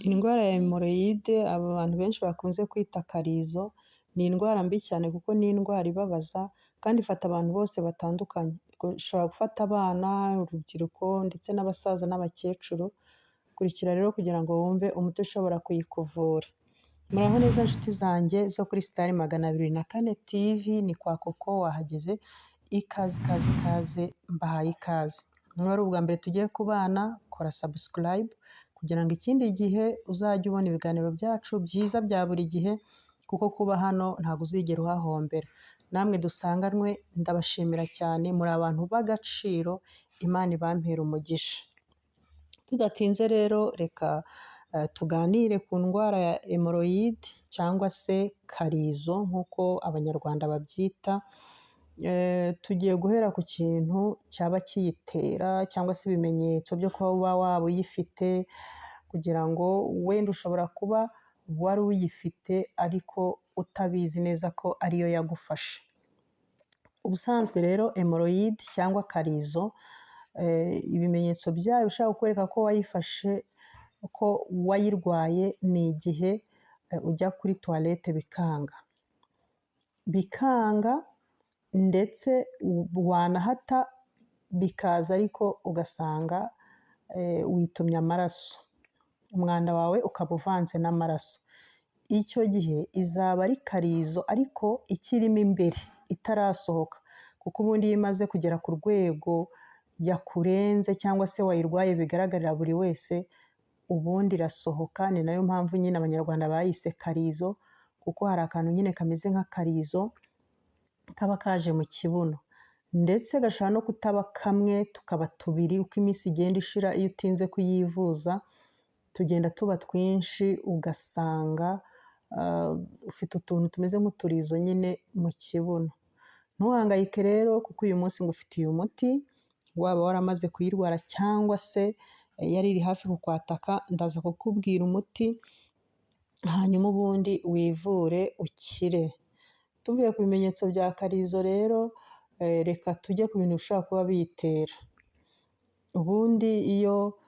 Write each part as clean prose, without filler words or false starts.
Indwara ya hemoroyide abantu benshi bakunze kwita karizo, ni indwara mbi cyane kuko ni indwara ibabaza kandi ifata abantu bose batandukanye. Ishobora gufata abana, urubyiruko ndetse n'abasaza n'abakecuru, kurikira rero kugira ngo wumve umuti ushobora kuyikuvura. Muraho neza nshuti zanjye zo kuri Star 204 TV, ni kwa Koko wahageze, ikaze ikaze ikaze, mbahaye ikaze. Niba ari ubwa mbere tugiye kubana, kora subscribe kugira ngo ikindi gihe uzajye ubona ibiganiro byacu byiza bya buri gihe, kuko kuba hano ntabwo uzigera uhahombera. Namwe dusanganwe ndabashimira cyane, muri abantu b'agaciro, Imana ibampere umugisha. Tudatinze rero reka tuganire ku ndwara ya hemoroyide cyangwa se karizo nk'uko Abanyarwanda babyita. Tugiye guhera ku kintu cyaba kiyitera cyangwa se ibimenyetso byo kuba waba uyifite, kugira ngo wenda ushobora kuba wari uyifite ariko utabizi neza ko ariyo yagufashe. Ubusanzwe rero hemoroyide cyangwa karizo, ibimenyetso byayo bishobora kukwereka ko wayifashe, ko wayirwaye, ni igihe ujya kuri toilette bikanga. Bikanga ndetse wanahata bikaza ariko ugasanga witumye amaraso, umwanda wawe ukaba uvanze n'amaraso. Icyo gihe izaba ari karizo ariko ikirimo imbere itarasohoka, kuko ubundi iyo imaze kugera ku rwego yakurenze cyangwa se wayirwaye bigaragarira buri wese, ubundi irasohoka. Ni nayo mpamvu nyine Abanyarwanda bayise karizo, kuko hari akantu nyine kameze nk'akarizo kaba kaje mu kibuno, ndetse gashobora no kutaba kamwe tukaba tubiri uko iminsi igenda ishira. Iyo utinze kuyivuza tugenda tuba twinshi, ugasanga ufite utuntu tumeze nk'uturizo nyine mu kibuno. Ntuhangayike rero kuko uyu munsi ngufitiye umuti, waba waramaze kuyirwara cyangwa se yari iri hafi kukwataka, ndaza kukubwira umuti hanyuma ubundi wivure ukire. Tuvuye ku bimenyetso bya karizo rero, reka tujye ku bintu bishobora kuba biyitera. Ubundi iyo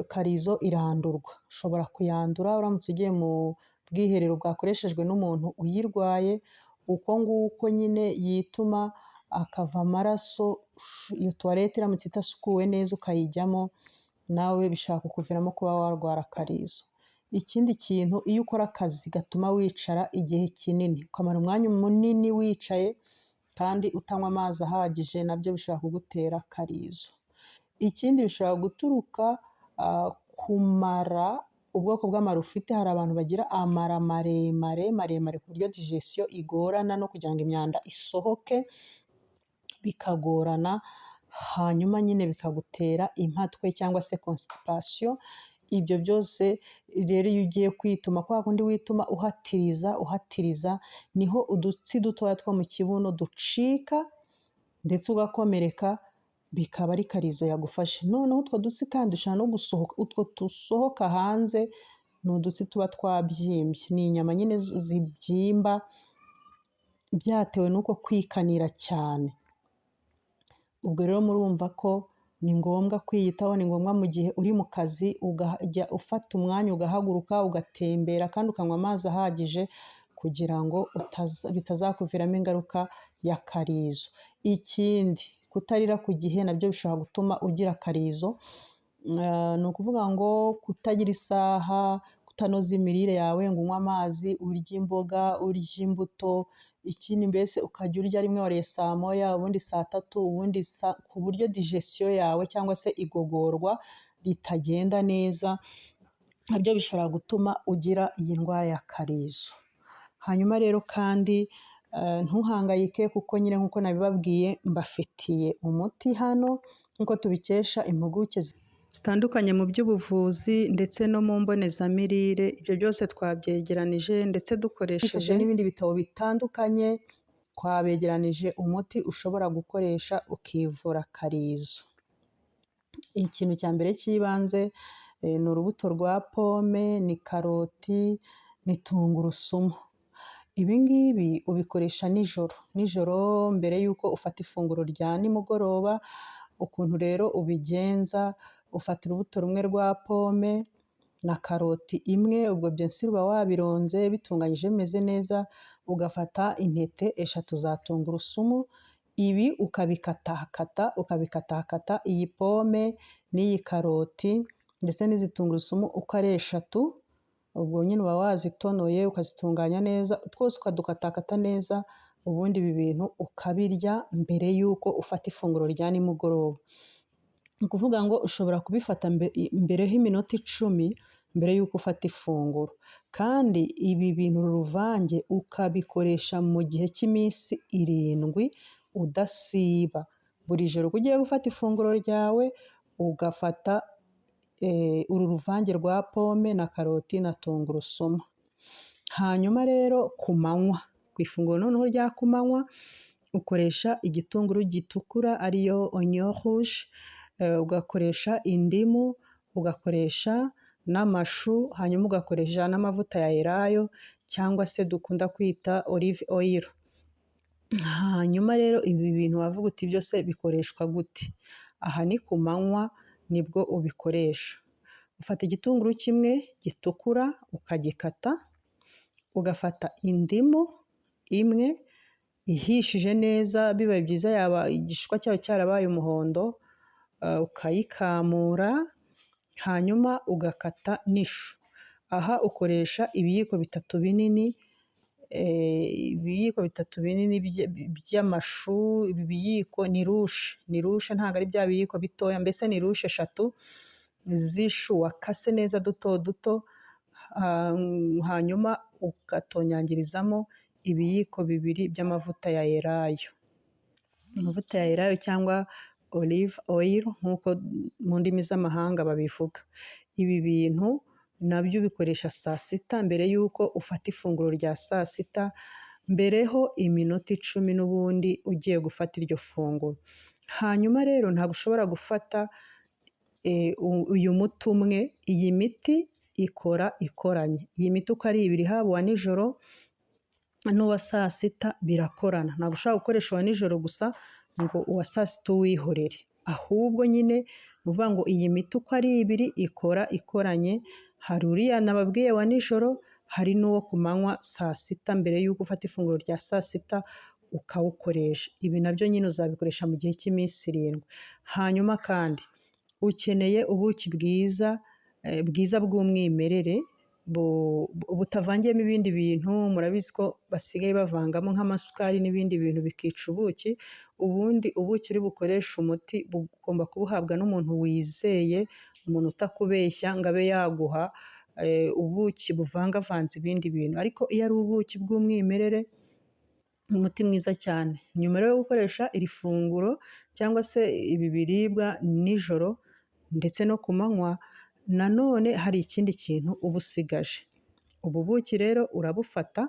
karizo irandurwa, ushobora kuyandura uramutse ugiye mu bwiherero bwakoreshejwe n'umuntu uyirwaye, uko nguko nyine yituma akava amaraso, iyo toilette iramutse idasukuwe neza ukayijyamo, nawe bishobora kukuviramo kuba warwara karizo. Ikindi kintu, iyo ukora akazi gatuma wicara igihe kinini, ukamara umwanya munini wicaye kandi utanywa amazi ahagije, nabyo bishobora kugutera karizo. Ikindi bishobora guturuka ku mara, ubwoko bw'amara ufite. Hari abantu bagira amara maremare maremare ku buryo digestion igorana no kugira ngo imyanda isohoke bikagorana, hanyuma nyine bikagutera impatwe cyangwa se constipation. Ibyo byose rero iyo ugiye kwituma, kwa kundi wituma uhatiriza uhatiriza, niho udutsi dutoya two mu kibuno ducika ndetse ugakomereka, bikaba ari karizo yagufashe. Noneho utwo dutsi kandi dushobora no gusohoka, utwo dusohoka hanze ni udutsi tuba twabyimbye, ni inyama nyine zibyimba byatewe n'uko kwikanira cyane. Ubwo rero murumva ko ni ngombwa kwiyitaho, ni ngombwa mu gihe uri mu kazi ukajya ufata umwanya ugahaguruka ugatembera kandi ukanywa amazi ahagije, kugira ngo bitazakuviramo ingaruka ya karizo. Ikindi, kutarira ku gihe nabyo bishobora gutuma ugira karizo. Ni ukuvuga ngo kutagira isaha, kutanoza imirire yawe ngo unywe amazi, urye imboga, urye imbuto, ikindi mbese ukajya urya rimwe wariye saa moya, ubundi saa tatu, ubundi ku buryo digestion yawe cyangwa se igogorwa ritagenda neza, nabyo bishobora gutuma ugira iyi ndwara ya karizo. Hanyuma rero kandi ntuhangayike kuko nyine nk'uko nabibabwiye mbafitiye umuti hano, nk'uko tubikesha impuguke zitandukanye mu by'ubuvuzi ndetse no mu mbonezamirire. Ibyo byose twabyegeranije ndetse dukoresheje n'ibindi bitabo bitandukanye, twabegeranije umuti ushobora gukoresha ukivura karizo. Ikintu cya mbere cy'ibanze ni urubuto rwa pome, ni karoti, ni tungurusumu. Ibi ngibi ubikoresha nijoro, nijoro mbere y'uko ufata ifunguro rya nimugoroba. Ukuntu rero ubigenza, ufata urubuto rumwe rwa pome, na karoti imwe, ubwo byose uba wabironze bitunganyije bimeze neza, ugafata intete 3 za tungurusumu, ibi ukabikatakata, ukabikatakata, iyi pome n'iyi karoti ndetse n'izi tungurusumu uko ari 3, ubwo nyine uba wazitonoye ukazitunganya neza, twose ukadukatakata neza, ubundi ibi bintu ukabirya mbere y'uko ufata ifunguro rya nimugoroba. Ni ukuvuga ngo ushobora kubifata mbere y'iminota 10 mbere y'uko ufata ifunguro, kandi ibi bintu uru ruvange ukabikoresha mu gihe cy'iminsi 7 udasiba. Buri joro uko ugiye gufata ifunguro ryawe ugafata uru ruvange rwa pome na karoti na tungurusumu. Hanyuma rero ku manywa, ku ifunguro noneho rya ku manywa ukoresha igitunguru gitukura ariyo oignon rouge, ugakoresha indimu, ugakoresha n'amashu, hanyuma ugakoresha n'amavuta ya elayo cyangwa se dukunda kwita olive oil. Hanyuma rero ibi bintu wavuga uti byose bikoreshwa gute? Aha ni ku manywa nibwo ubikoresha. Ufata igitunguru kimwe gitukura ukagikata, ugafata indimu imwe ihishije neza, bibaye byiza yaba igishishwa cyayo cyarabaye umuhondo, ukayikamura, hanyuma ugakata n'ishu. Aha ukoresha ibiyiko 3 binini, ibiyiko 3 binini by'amashu, ibi biyiko ni rushe, ni rushe ntabwo ari bya biyiko bitoya, mbese ni rushe 3 z'ishu wakase neza duto duto, hanyuma ugatonyangirizamo ibiyiko 2 by'amavuta ya elayo. Amavuta ya elayo cyangwa olive oil nk'uko mu ndimi z'amahanga babivuga. Ibi bintu nabyo ubikoresha saa sita mbere y'uko ufata ifunguro rya saa sita, mbereho iminota 10 n'ubundi ugiye gufata iryo funguro. Hanyuma rero ntabwo ushobora gufata uyu muti umwe, iyi miti ikora ikoranye. Iyi miti uko ari ibiri, haba uwa nijoro n'uwa saa sita birakorana. Ntabwo ushobora gukoresha uwa nijoro gusa ngo uwa saa sita uwihorere, ahubwo nyine ni ukuvuga ngo iyi miti uko ari ibiri ikora ikoranye, hari uriya nababwiye wa nijoro, hari n'uwo ku manywa saa sita mbere y'uko ufata ifunguro rya saa sita ukawukoresha. Ibi nabyo nyine uzabikoresha mu gihe cy'iminsi 7. Hanyuma kandi ukeneye ubuki bwiza, bwiza bw'umwimerere, butavangiyemo ibindi bintu, murabizi ko basigaye bavangamo nk'amasukari n'ibindi bintu bikica ubuki, ubundi ubuki uri bukoreshe umuti bugomba kubuhabwa n'umuntu wizeye, umuntu utakubeshya ngo abe yaguha ubuki buvangavanze ibindi bintu, ariko iyo ari ubuki bw'umwimerere ni umuti mwiza cyane. Nyuma rero yo gukoresha iri funguro cyangwa se ibi biribwa nijoro ndetse no ku manywa, nanone hari ikindi kintu uba usigaje. Ubu buki rero urabufata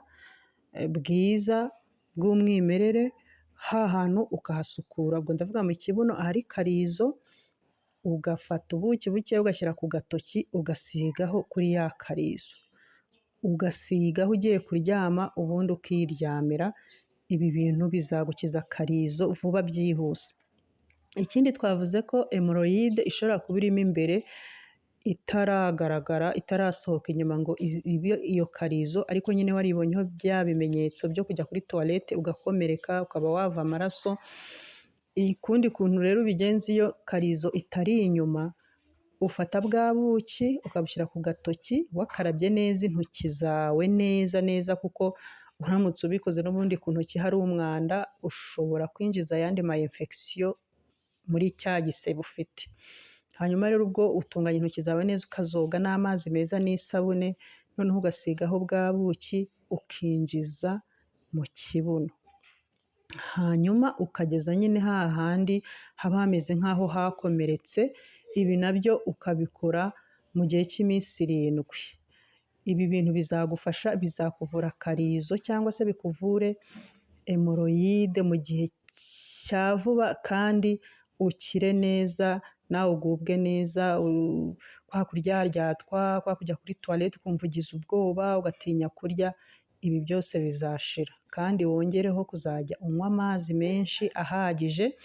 bwiza bw'umwimerere, ha hantu ukahasukura, ubwo ndavuga mu kibuno ahari karizo, ugafata ubuki buke ugashyira ku gatoki ugasigaho kuri ya karizo. Ugasigaho ugiye kuryama ubundi ukiryamira, ibi bintu bizagukiza karizo vuba byihuse. Ikindi twavuze ko hemoroyide ishobora kuba irimo imbere itaragaragara, itarasohoka inyuma ngo ibe iyo karizo, ariko nyine waribonyeho bya bimenyetso byo kujya kuri toilette ugakomereka, ukaba wava amaraso. Ukundi kuntu rero ubigenza iyo karizo itari inyuma, ufata bwa buki ukabushyira ku gatoki, wakarabye neza intoki zawe neza neza, kuko uramutse ubikoze n'ubundi ku ntoki hari umwanda, ushobora kwinjiza ayandi ma infection muri cya gisebe ufite. Hanyuma rero ubwo utunganya intoki zawe neza ukazoga n'amazi meza n'isabune, noneho ugasigaho bwa buki ukinjiza mu kibuno. Hanyuma ukageza nyine hahandi haba hameze nk'aho hakomeretse, ibi nabyo ukabikora mu gihe cy'iminsi 7. Ibi bintu bizagufasha, bizakuvura karizo cyangwa se bikuvure hemoroyide mu gihe cya vuba kandi ukire neza, nawe ugubwe neza, kwa kuryaryatwa, kwa kujya kuri toilette ukumva ugize ubwoba, ugatinya kurya, ibi byose bizashira. Kandi wongereho kuzajya unywa amazi menshi ahagije,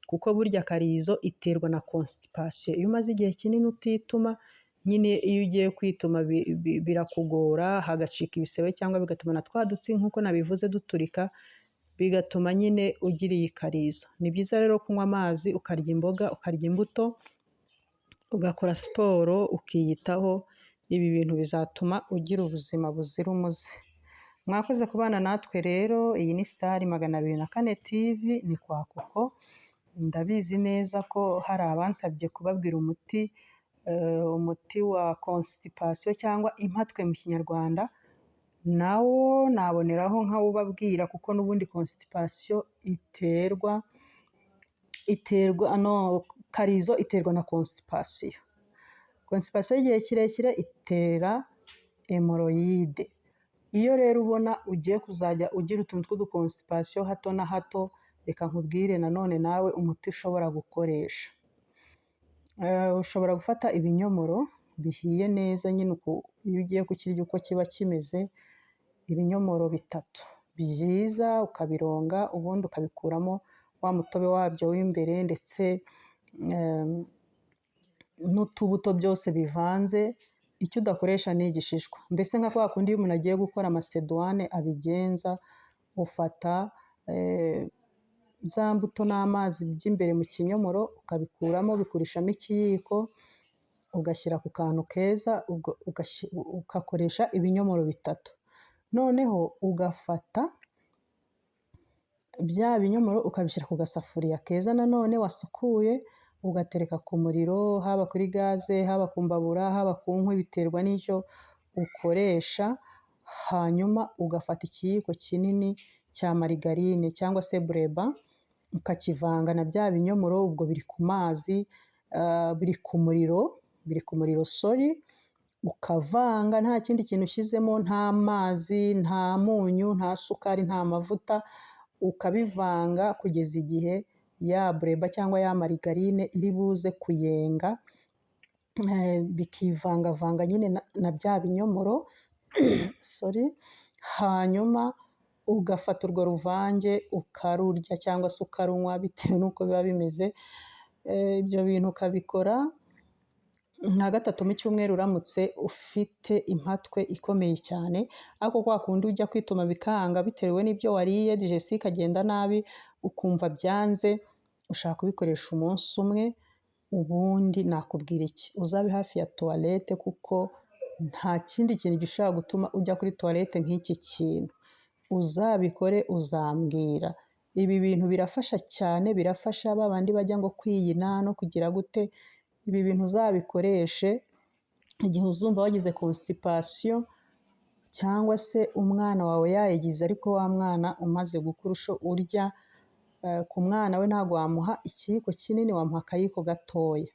kuko burya karizo iterwa na constipation. Iyo umaze igihe kinini utituma, Nyine iyo ugiye kwituma birakugora, hagacika ibisebe cyangwa bigatuma na twa dutsi nk'uko nabivuze duturika, bigatuma nyine ugira iyi karizo. Ni byiza rero kunywa amazi, ukarya imboga, ukarya imbuto, ugakora siporo, ukiyitaho, ibi bintu bizatuma ugira ubuzima buzira umuze. Mwakoze kubana natwe rero, iyi ni Star 204 TV, ni kwa Koko, ndabizi neza ko hari abansabye kubabwira umuti, umuti wa constipation cyangwa impatwe mu kinyarwanda, nawo naboneraho nkawubabwira kuko n'ubundi constipation iterwa, iterwa no karizo iterwa na constipation. Constipation y'igihe kirekire itera hémorroïde. Iyo rero ubona ugiye kuzajya ugira utuntu tw'uduconstipation hato na hato, reka nkubwire nanone nawe umuti ushobora gukoresha. Ushobora gufata ibinyomoro bihiye neza nyine iyo ugiye kukirya uko kiba kimeze, ibinyomoro 3 byiza ukabironga, ubundi ukabikuramo wa mutobe wabyo w'imbere ndetse n'utubuto byose bivanze, icyo udakoresha ni igishishwa. Mbese nka kwa kundi iyo umuntu agiye gukora macédoine abigenza, ufata za mbuto n'amazi by'imbere mu kinyomoro ukabikuramo, ubikurishamo ikiyiko, ugashyira ku kantu keza, ugakoresha ibinyomoro 3. Noneho ugafata bya binyomoro ukabishyira ku gasafuriya keza nanone wasukuye, ugatereka ku muriro, haba kuri gaze, haba ku mbabura, haba ku nkwi, biterwa n'icyo ukoresha, hanyuma ugafata ikiyiko kinini cya margarine cyangwa se beurre, ukakivanga na bya binyomoro, ubwo biri ku mazi, biri ku muriro, biri ku muriro sorry, ukavanga nta kindi kintu ushyizemo, nta mazi, nta munyu, nta sukari, nta mavuta, ukabivanga kugeza igihe ya beurre cyangwa ya margarine iri buze kuyenga, bikivangavanga nyine na bya binyomoro, sorry, hanyuma ugafata urwo ruvange ukarurya cyangwa se ukarunywa bitewe n'uko biba bimeze, ibyo bintu ukabikora nka 3 mu cyumweru uramutse ufite impatwe ikomeye cyane, ariko kwa kundi ujya kwituma bikanga bitewe n'ibyo wariye, digestion ikagenda nabi, ukumva byanze, ushaka kubikoresha umunsi umwe, ubundi nakubwira iki, uzabe hafi ya toilette kuko nta kindi kintu gishobora gutuma ujya kuri toilette nk'iki kintu. Uzabikore uzambwira. Ibi bintu birafasha cyane, birafasha ba bandi bajya ngo kwiyina no kugira gute, ibi bintu uzabikoreshe igihe uzumva wagize constipation cyangwa se umwana wawe yayigize ariko wa mwana umaze gukura urya, ku mwana we ntabwo wamuha ikiyiko kinini, wamuha akayiko gatoya,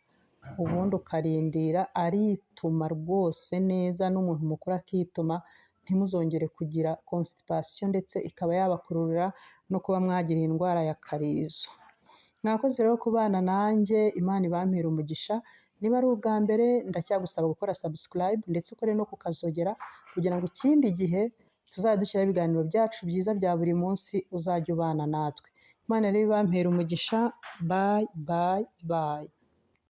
ubundi ukarindira arituma rwose neza n'umuntu mukuru akituma, ntimuzongere kugira constipation ndetse ikaba yabakururira no kuba mwagira indwara ya karizo. Mwakoze rero kubana nanjye, Imana ibampere umugisha, niba ari ubwa mbere ndacyagusaba gukora subscribe ndetse ukore no kukazogera kugira ngo ikindi gihe tuzajya dushyiraho ibiganiro byacu byiza bya buri munsi uzajye ubana natwe. Imana rero ibampere umugisha, bye bye bye.